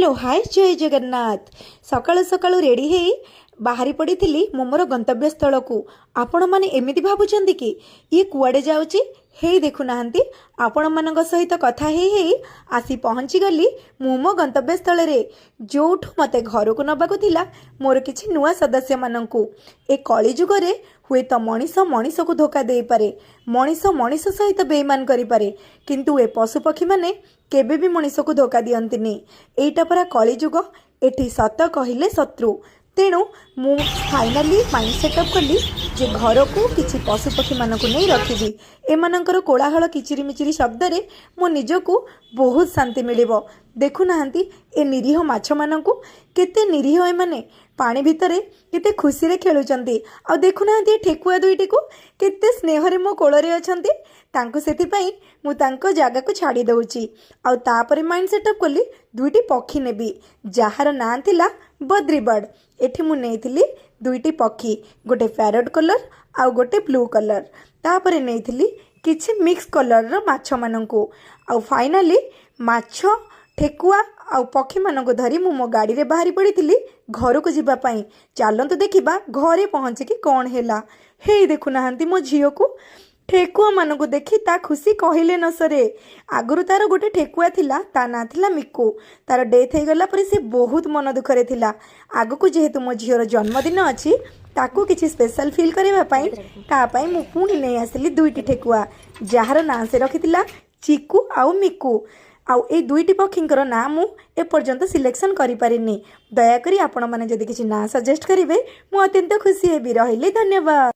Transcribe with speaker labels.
Speaker 1: Hello, ହାଏ, ଜୟ ଜଗନ୍ନାଥ। ସକାଳୁ ସକାଳୁ ready ହେଇ ବାହାରି ପଡ଼ିଥିଲି ମୁଁ ମୋର ଗନ୍ତବ୍ୟସ୍ଥଳକୁ। ଆପଣମାନେ ଏମିତି ଭାବୁଛନ୍ତି କି ଇଏ କୁଆଡ଼େ ଯାଉଛି? ହେଇ ଦେଖୁନାହାନ୍ତି, ଆପଣମାନଙ୍କ ସହିତ କଥା ହେଇ ହେଇ ଆସି ପହଞ୍ଚିଗଲି ମୁଁ ମୋ ଗନ୍ତବ୍ୟସ୍ଥଳରେ, ଯେଉଁଠୁ ମୋତେ ଘରକୁ ନେବାକୁ ଥିଲା ମୋର କିଛି ନୂଆ ସଦସ୍ୟମାନଙ୍କୁ। ଏ କଳିଯୁଗରେ ହୁଏତ ମଣିଷ ମଣିଷକୁ ଧୋକା ଦେଇପାରେ, ମଣିଷ ମଣିଷ ସହିତ ବେଇମାନ କରିପାରେ, କିନ୍ତୁ ଏ ପଶୁପକ୍ଷୀମାନେ କେବେ ବି ମଣିଷକୁ ଧୋକା ଦିଅନ୍ତିନି। ଏଇଟା ପରା କଳିଯୁଗ, ଏଠି ସତ କହିଲେ ଶତ୍ରୁ। ତେଣୁ ମୁଁ ଫାଇନାଲି ମାଇଣ୍ଡ ସେଟଅପ୍ କଲି ଯେ ଘରକୁ କିଛି ପଶୁପକ୍ଷୀମାନଙ୍କୁ ନେଇ ରଖିବି। ଏମାନଙ୍କର କୋଳାହଳ, କିଚିରିମିଚିରି ଶବ୍ଦରେ ମୋ ନିଜକୁ ବହୁତ ଶାନ୍ତି ମିଳିବ। ଦେଖୁନାହାନ୍ତି ଏ ନିରୀହ ମାଛମାନଙ୍କୁ, କେତେ ନିରୀହ ଏମାନେ, ପାଣି ଭିତରେ କେତେ ଖୁସିରେ ଖେଳୁଛନ୍ତି। ଆଉ ଦେଖୁନାହାନ୍ତି ଏ ଠେକୁଆ ଦୁଇଟିକୁ, କେତେ ସ୍ନେହରେ ମୋ କୋଳରେ ଅଛନ୍ତି। ତାଙ୍କୁ ସେଥିପାଇଁ ମୁଁ ତାଙ୍କ ଜାଗାକୁ ଛାଡ଼ି ଦେଉଛି। ଆଉ ତାପରେ ମାଇଣ୍ଡ ସେଟଅପ୍ କଲି ଦୁଇଟି ପକ୍ଷୀ ନେବି, ଯାହାର ନାଁ ଥିଲା ବଦ୍ରି ବର୍ଡ଼। ଏଠି ମୁଁ ନେଇଥିଲି ଦୁଇଟି ପକ୍ଷୀ, ଗୋଟେ ପ୍ୟାରଟ୍ କଲର୍ ଆଉ ଗୋଟେ ବ୍ଲୁ କଲର୍। ତାପରେ ନେଇଥିଲି କିଛି ମିକ୍ସ କଲର୍ର ମାଛମାନଙ୍କୁ। ଆଉ ଫାଇନାଲି ମାଛ, ଠେକୁଆ ଆଉ ପକ୍ଷୀମାନଙ୍କୁ ଧରି ମୁଁ ମୋ ଗାଡ଼ିରେ ବାହାରି ପଡ଼ିଥିଲି ଘରକୁ ଯିବା ପାଇଁ। ଚାଲନ୍ତୁ ଦେଖିବା ଘରେ ପହଞ୍ଚିକି କ'ଣ ହେଲା। ହେଇ ଦେଖୁନାହାନ୍ତି ମୋ ଝିଅକୁ, ଠେକୁଆମାନଙ୍କୁ ଦେଖି ତା ଖୁସି କହିଲେ ନ ସରେ। ଆଗରୁ ତାର ଗୋଟେ ଠେକୁଆ ଥିଲା, ତା ନାଁ ଥିଲା ମିକୁ। ତାର ଡେଥ୍ ହେଇଗଲା ପରେ ସେ ବହୁତ ମନ ଦୁଃଖରେ ଥିଲା। ଆଗକୁ ଯେହେତୁ ମୋ ଝିଅର ଜନ୍ମଦିନ ଅଛି, ତାକୁ କିଛି ସ୍ପେଶାଲ ଫିଲ୍ କରିବା ପାଇଁ ତା ପାଇଁ ମୁଁ ପୁଣି ନେଇ ଆସିଲି ଦୁଇଟି ଠେକୁଆ, ଯାହାର ନାଁ ସେ ରଖିଥିଲା ଚିକୁ ଆଉ ମିକୁ। ଆଉ ଏଇ ଦୁଇଟି ପକ୍ଷୀଙ୍କର ନାଁ ମୁଁ ଏପର୍ଯ୍ୟନ୍ତ ସିଲେକ୍ସନ୍ କରିପାରିନି। ଦୟାକରି ଆପଣମାନେ ଯଦି କିଛି ନାଁ ସଜେଷ୍ଟ କରିବେ, ମୁଁ ଅତ୍ୟନ୍ତ ଖୁସି ହେବି। ରହିଲି, ଧନ୍ୟବାଦ।